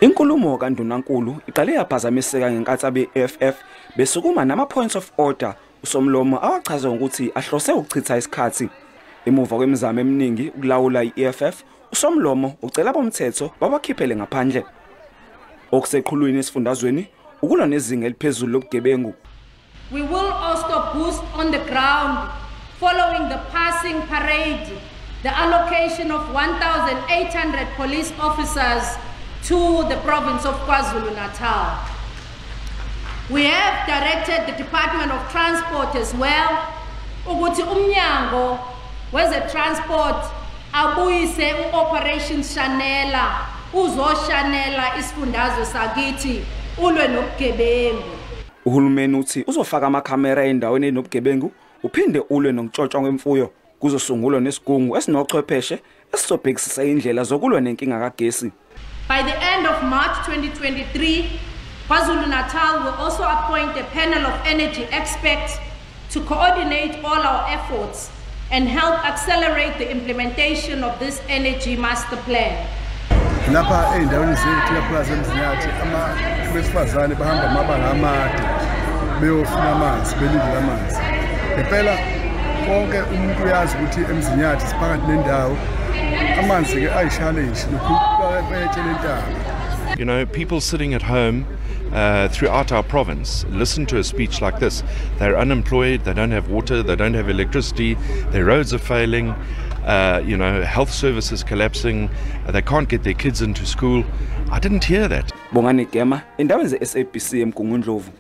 Inkulumo kaNdunankulu iqale yaphazamiseka ngenkathi abe-EFF besukuma nama-points of order uSomlomo awachaze ngokuthi ahlose ukuchitha isikhathi. Emuva kwemizamo eminingi ukulawula i-EFF, uSomlomo ucela abomthetho babakhiphele ngaphandle. Okuseqhulwini esifundazweni ukulwa nezinga eliphezulu lobugebengu. We will also boost on the ground following the passing parade, the allocation of 1,800 police officers to the province of KwaZulu-Natal. We have directed the Department of Transport as well ukuthi umnyango weze-transport abuyise u-Operation Shanela, uzoshanela isifundazwe sakithi, ulwe nobugebengu. Uhulumeni uthi uzofaka amakhamera endaweni enobugebengu, uphinde ulwe nokutshontshwa kwemfuyo. Kuzosungulwa nesigungu esinochwepheshe esizobhekisisa indlela zokulwa nenkinga kagesi. By the end of March 2023, KwaZulu-Natal will also appoint a panel of energy experts to coordinate all our efforts and help accelerate the implementation of this energy master plan. Lapha ey'ndaweni zethu, ikakhulukazi eMzinyathi, abantu besifazane bahamba amabanga amade beyofuna amanzi, belindele amanzi. Ngempela konke umuntu uyazi ukuthi eMzinyathi siphakathi nendawo, amanzi-ke ayi-challenge lokhu betshele intaba. People sitting at home throughout our province listen to a speech like this. They're unemployed, they don't have water, they don't have electricity, their roads are failing, health services collapsing, they can't get their kids into school. I didn't hear that. Bongani Gema, endabeni ze-SABC eMgungundlovu.